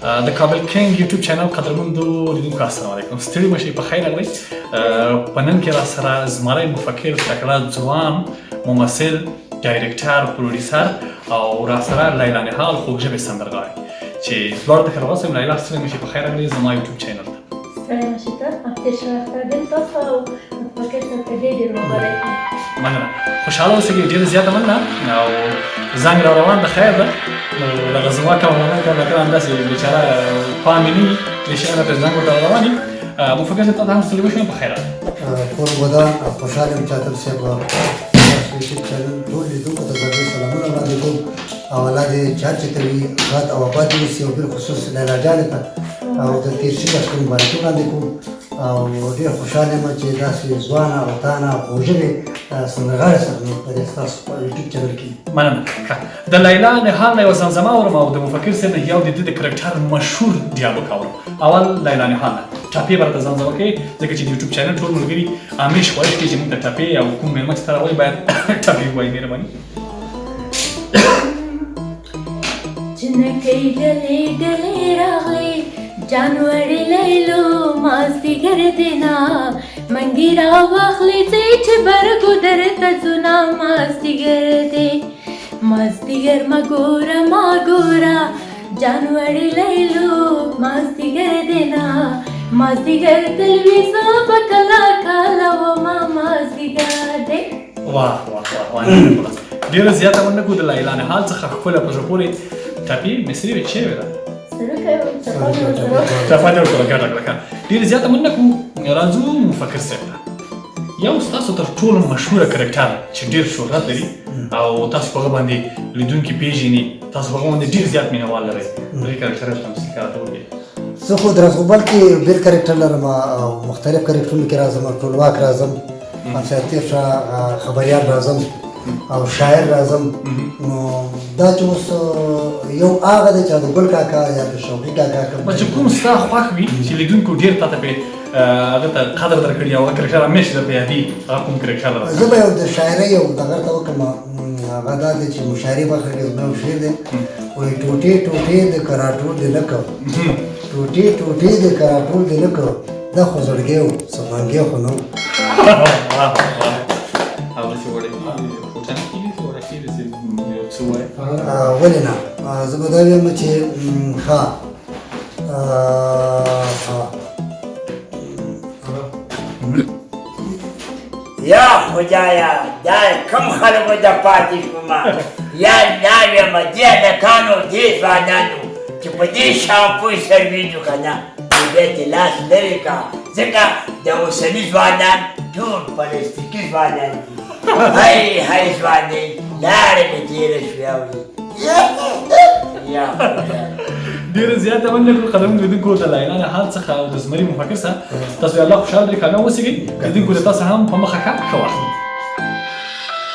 د کابل کینګ یوټیوب چینل قدرمندو لیدونکو، السلام علیکم، ستړي مه شئ، په خیر راغلئ. په نن کې را سره زمری مفکر، تکړه ځوان ممثل، director، producer او را سره لیلا نهال، خوږ ژبې سندرغاړې، چې دواړو ته ښه راغلاست وایم. لیلا، ستړي مه شئ، په خیر راغلئ زما یوټیوب چینل ته. ستړی مه شئ ته، تېر شوی اختر دې تاسو او مفکر صاحب ته ډېر ډېر مبارک وي. مننه، خوشحاله اوسئ، ډېره زیاته مننه. او زنګ را روان د خیر ده، نو دغه زما کمرامن کمره همداسې بېچاره پام یې نه وي، د شیانو په زنګ ورته روان وي. مفکر صاحب، ته هم ستړي وشوم، په خیر راغلې. کور ودان، خوشحال یم چې اتل صاحب، ستاسو یوټیوب چینل ټول لیدونکو ته ځانګړي سلامونه وړاندې کوم او الله دې چې هر چېرته وي ښاد او اباد اوسي، او بالخصوص لیلا جانې ته او د تېر شوي اختر مبارکي وړاندې کوم، او ډېر خوشحال یم چې داسې ځوانه او تانه خوږ ژبې سندرغاړې سره مې په دې ستاسو په یوټیوب چینل کې. مننه. ښه، د لیلا نهال نه یوه زمزمه اورم او د مفکر صاحب نه یو د ده د کرکټر مشهور ډیالوګ اورم. اول لیلا نهال نه ټپې به راته زمزمه کوي، ځکه چې د یوټیوب چینل ټول ملګري همیش خواهش کوي چې موږ ته ټپې او کوم مېلمه چې ته راولي باید ټپې ووایي. مهرباني. جنکۍ ډلې ډلې راغلې، جان وړي لیلو مازدیګر دینا، منګي را واخلې ځئ چې برګو درته ځونه، مازدیګر دی مازدیګر، ما ګوره ما ګوره، جان وړي لیلو مازدیګر دینا، مازدیګر تلویزه به کله کله وما، مازدیګر دی. واه واه واه واه، ډېره زیاته مننه کوو د لیلا نهال څخه. ښکله په زړه پورې ټپې مصري وې چې وې ده. ټپه دې ورسره ګډه کړه. ښه، ډېره زیاته مننه کوو. راځو مفکر صاحب ته. یو ستاسو تر ټولو مشهوره کرکټر چې ډېر شهرت لري او تاسو په هغه باندې لیدونکي پېژني، تاسو په هغه باندې ډېر زیات مینهوال لرئ، دغې کرکټر تمثیل راته وکړئ. زه خو د رزغوبل کې بېل کرکټر لرم او مختلف کرکټرونو کې راځم. ټولواک راځم، همسایه خبریال راځم او شاعر راځم. نو دا چې اوس یو هغه دی چې د ګل کاکا یا د شوقي کاکا کوم چې کوم ستا خوښ وي، چې لیدونکو ډېر تا ته پې هغه ته قدر درکړي او هغه کرکټر همیش درته یادي، هغه کوم کرکټر راځي؟ زه به یو د شاعرۍ یو دغه ته وکړم. هغه دا دی چې مشاعرې برخه کې زما یو شعر دی، وایي: ټوټې ټوټې د کراټو دې نه کوم، ټوټې ټوټې د کراټو دې نه کوم، دا خو زړګی و، څه منګی خو نه و. هغه چې وړه کېږي، ټوټه نه کېږي، چې وړه کېږي، چې یو څه وایي. ولې نه، زه به دا وایم چې ښه ښه. یا خدایا، دا کم خلکو ته پاتې شوم، یا الله ویم، دې هلکانو، دې ځوانانو چې په دې شامپو سر وینځو که نه، نو بیا ترې لاس لرې کا، ځکه د اوسني ځوانان ټول پلاستیکي ځوانان دي. هاي هاي ځوانۍ، لارې مې تېره شوې اوري، یا خدای. ډېره زیاته مننه کوو قدرمن لیدونکو د لیلا نهال څخه او د زمري مفکر څخه. تاسو الله خوشحاله لري، کامیاب اوسئ. لیدونکو ته تاسو هم په مخه ښه، ښه وخت.